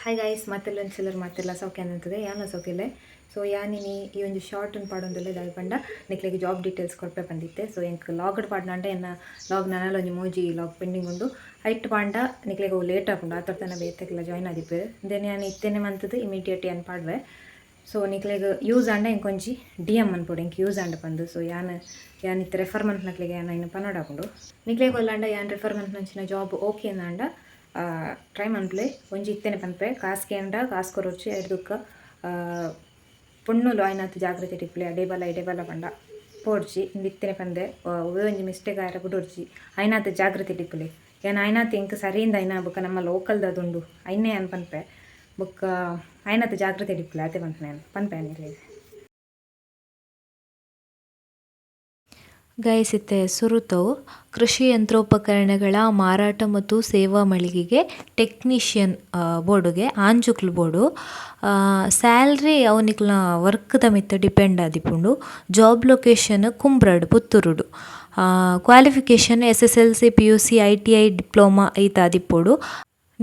Hi guys, ಮಾತೆಲ್ಲ ಒಂಚಿಲ್ಲರ್ ಮಾತೆಲ್ಲ ಸೌಖ್ಯ ಅಂತದೆ, ಯಾನ ಸೌಖ್ಯಲೆ. ಸೊ ಯಾನಿನಿ ಈ ಒಂಜಿ ಶಾರ್ಟ್ ಪಾಡೊಂದುಲ್ಲೆ ದಾದ ಪಂಡ ನಿಕ್ಲೆಗ್ ಜಾಬ್ ಡೀಟೇಲ್ಸ್ ಕೊರ್ಪೆ ಬಂದಿತ್ತೆ. ಸೊ ಎಂಕ್ ಲಾಗ್ಡ್ ಪಾಡ್ನಾಂಡ ಎನ್ನ ಲಾಗ್ ನನಲ ಒಂಜಿ ಮೂಜಿ ಲಾಗ್ ಪೆಂಡಿಂಗ್ ಉಂಡು. ಐಟ್ ಪಾಂಡ ನಿಕ್ಲೆಗ್ ಅವು ಲೇಟ್ ಆಪುಂಡು, ಆತರ್ತನ ಬೇತೆಗ್ಲ ಜಾಯ್ನ್ ಆದಿಪ್ಪೆರ್. Then ಯಾನ್ ಇತ್ತೆನೆ ಮಂತುದು ಇಮಿಡಿಯೇಟ್ ಯಾನ್ ಪಾಡ್ವೆ. ಸೊ ನಿಕ್ಲೆಗ್ ಯೂಸ್ ಆಂಡ ಎಂಕೊಂಜಿ ಡಿ ಎಮ್ ಮನ್ಪೊಡು, ಎಂಕ್ ಯೂಸ್ ಆಂಡ ಪಂದು. ಸೊ ಯಾನ್ ಯಾನ್ ಇತ್ತೆ ರೆಫರ್ ಮನ್ಪುನಕ್ಲೆಗ್ ಯಾನ್ ಐನ್ ಪನೊಡಾಪುಂಡು. ನಿಕ್ಲೆಗ್ ಒಲ್ಲಾಂಡ ಯಾನ್ ರೆಫರ್ ಮನ್ಪುನಂಚಿನ ಜಾಬ್ ಓಕೆ ಆಂಡ ಟ್ರೈ ಮನ್ಪುಲೆ. ಒಂಜಿ ಇತ್ತೆನೆ ಪನ್ಪೆ, ಕಾಸ್ ಕೇಂಡ ಕಾಸ್ ಕೊರೊರ್ಚಿ. ಐಡ್ದುಕ್ಕ ಪೊಣ್ಣುಲು ಆಯ್ನಾತ್ ಜಾಗ್ರತೆ ಇಪ್ಪುಲೆ. ಅಡೆ ಬಲ ಇಡೆ ಬಲ ಪಂಡ ಪೋಡ್ಚಿ ಇಂದು ಇತ್ತೆನೆ ಪಂದೆ. ಒವ್ವೇ ಒಂಜಿ ಮಿಸ್ಟೇಕ್ ಆಯೆರೆ ಬುಡೊರ್ಚಿ, ಆಯ್ನಾತ್ ಜಾಗ್ರತೆ ಇಪ್ಪುಲೆ. ಯಾನ್ ಆಯ್ನಾತ್ ಎಂಕ್ ಸರಿಯಿಂದ ಐನ ಬೊಕ್ಕ ನಮ್ಮ ಲೋಕಲ್ದದುಂಡು ಐನೇ ಯಾನ್ ಪನ್ಪೆ. ಬೊಕ್ಕ ಆಯ್ನಾತ್ ಜಾಗ್ರತೆ ಇಪ್ಪುಲೆ, ಆತೆ ಪನ್ಪೆ ಯಾನ್ ಪನ್ಪೆ ನಿಕ್ಲೆಗ್. ಗೈಸ್, ಇತ್ತೆ ಸುರುತವು ಕೃಷಿ ಯಂತ್ರೋಪಕರಣಗಳ ಮಾರಾಟ ಮತ್ತು ಸೇವಾ ಮಳಿಗೆಗೆ ಟೆಕ್ನಿಷಿಯನ್ ಬೋರ್ಡುಗೆ ಆಂಜುಕ್ಲು ಬೋರ್ಡು. ಸ್ಯಾಲ್ರಿ ಅವು ನಿಕ್ಲ್ನ ವರ್ಕ್ದ ಮಿತ್ತ್ ಡಿಪೆಂಡ್ ಆದಿಪ್ಪುಂಡು. ಜಾಬ್ ಲೊಕೇಶನ್ ಕುಂಬ್ರಡ್ ಪುತ್ತೂರುಡು. Qualification S S L C, P U C, I T I, diploma ಈತ್ ಆದಿಪ್ಪೊಡು.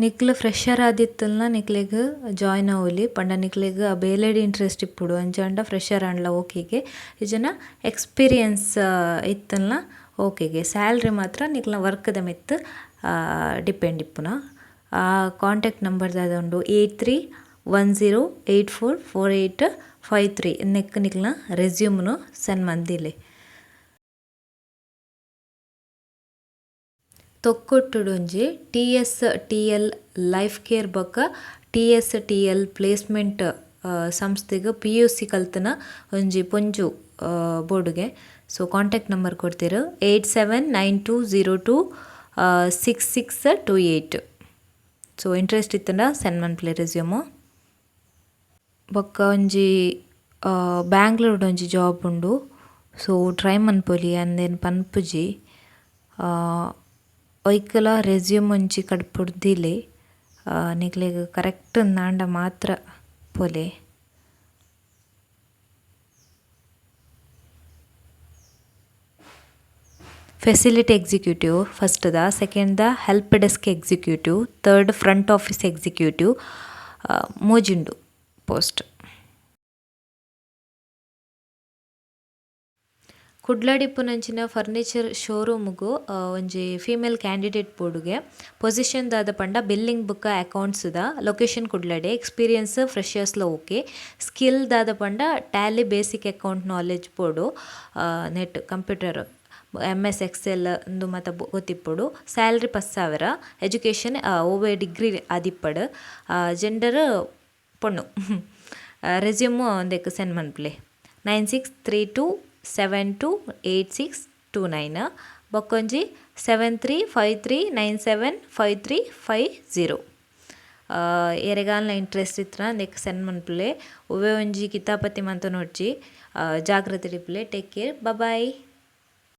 ನಿಕ್ಲ್ ಫ್ರೆಶರ್ ಆದಿತ್ತುಲ್ನ ನಿಕ್ಲೆಗ್ ಜಾಯ್ನ್ ಆವೊಲಿ, ಪಂಡ ನಿಕ್ಲೆಗ್ ಆ ಬೇಲೆಡ್ ಇಂಟ್ರೆಸ್ಟ್ ಇಪ್ಪೊಡು. ಅಂಚಾಂಡ ಫ್ರೆಶರ್ ಆಂಡ್ಲ ಓಕೆಗೆ, ಇಜ್ಜಿಂಡ ಎಕ್ಸ್ಪೀರಿಯನ್ಸ್ ಇತ್ತುಲ್ನ ಓಕೆಗೆ. ಸ್ಯಾಲ್ರಿ ಮಾತ್ರ ನಿಕ್ಲ್ನ ವರ್ಕ್ದ ಮಿತ್ತ್ ಡಿಪೆಂಡ್ ಇಪ್ಪುನ. ಕಾಂಟ್ಯಾಕ್ಟ್ ನಂಬರ್ ದಾದ ಉಂಡು 8310844853. ನೆಕ್ಕ್ ನಿಕ್ಲ್ನ ರೆಸ್ಯೂಮ್ನು send ಮಂದಿಲೆ. ತೊಕ್ಕೊಟ್ಟುಡೊಂಜಿ T S T L life care ಬೊಕ್ಕ T S T L placement ಸಂಸ್ಥೆಗ್ ಪಿ ಯು ಸಿ ಕಲ್ತಿನ ಒಂಜಿ ಪೊಂಜೊವು ಬೋಡುಗೆ. ಸೊ ಕಾಂಟ್ಯಾಕ್ಟ್ ನಂಬರ್ ಕೊರ್ತೆರ್ 8792026628. ಸೊ ಇಂಟ್ರೆಸ್ಟ್ ಇತ್ತ್ಂಡ ಸೆಂಡ್ ಮನ್ಪುಲೆ ರೆಸ್ಯೂಮ್. ಬೊಕ್ಕ ಒಂಜಿ ಬ್ಯಾಂಗ್ಳೂರ್ಡ್ ಒಂಜಿ ಜಾಬ್ ಉಂಡು. ಸೊ ಟ್ರೈ ಮನ್ಪೊಲಿ, ಅಂದೆನ್ ಪನ್ಪುಜಿ. ಒಯ್ಕಲ ರೆಸ್ಯೂಮ್ ಒಂಜಿ ಕಡಪುಡ್ದಿಲೆ, ನಿಕ್ಲೆಗ್ ಕರೆಕ್ಟ್ ನಾಂಡ ಮಾತ್ರ ಪೋಲೆ. ಫೆಸಿಲಿಟಿ ಎಕ್ಸಿಕ್ಯೂಟಿವ್ ಫಸ್ಟ್ ದ, ಸೆಕೆಂಡ್ ದ help desk executive, third front office executive, ಮೂಜಿ ಉಂಡು ಪೋಸ್ಟ್. ಕುಡ್ಲಡ್ ಇಪ್ಪುನಂಚಿನ ಫರ್ನಿಚರ್ ಶೋರೂಮ್ಗ್ ಒಂಜಿ ಫೀಮೇಲ್ ಕ್ಯಾಂಡಿಡೇಟ್ ಬೋಡುಗೆ. ಪೊಸಿಷನ್ ದಾದ ಪಂಡ ಬಿಲ್ಲಿಂಗ್ ಬೊಕ್ಕ ಅಕೌಂಟ್ಸ್ ದ. ಲೊಕೇಶನ್ ಕುಡ್ಲಡೆ. ಎಕ್ಸ್ಪೀರಿಯನ್ಸ್ ಫ್ರೆಶರ್ಸ್ ಲ ಓಕೆ. ಸ್ಕಿಲ್ ದಾದ ಪಂಡ ಟ್ಯಾಲಿ ಬೇಸಿಕ್ ಅಕೌಂಟ್ ನಾಲೆಜ್ ಬೋಡು. ನೆಟ್ ಕಂಪ್ಯೂಟರ್ ಎಮ್ಎಸ್ ಎಕ್ಸೆಲ್ ಉಂದು ಮಾತ ಗೊತ್ತಿಪ್ಪೊಡು. ಸ್ಯಾಲರಿ 10,000. ಎಜುಕೇಶನ್ ಒವ್ವೆ ಡಿಗ್ರಿ ಆದಿಪ್ಪಡ್. ಜೆಂಡರ್ ಪೊಣ್ಣು. ರೆಸ್ಯೂಮ್ ಉಂದೆಕ್ ಸೆಂಡ್ ಮನ್ಪುಲೆ 9632728629, ಬೊಕ್ಕೊಂಜಿ 7353975350. ಏರೆಗಾಂಡ್ಲ ಇಂಟ್ರೆಸ್ಟ್ ಇತ್ತ್ಂಡ ಉಂದೆಕ್ ಸೆಂಡ್ ಮನ್ಪುಲೆ. ಒವ್ವೆ ಒಂಜಿ ಕಿತಾಪತಿ ಮಂತೊನೊಡ್ಚಿ. ಜಾಗ್ರತೆ ಇಪ್ಪುಲೆ. Take care. Bye.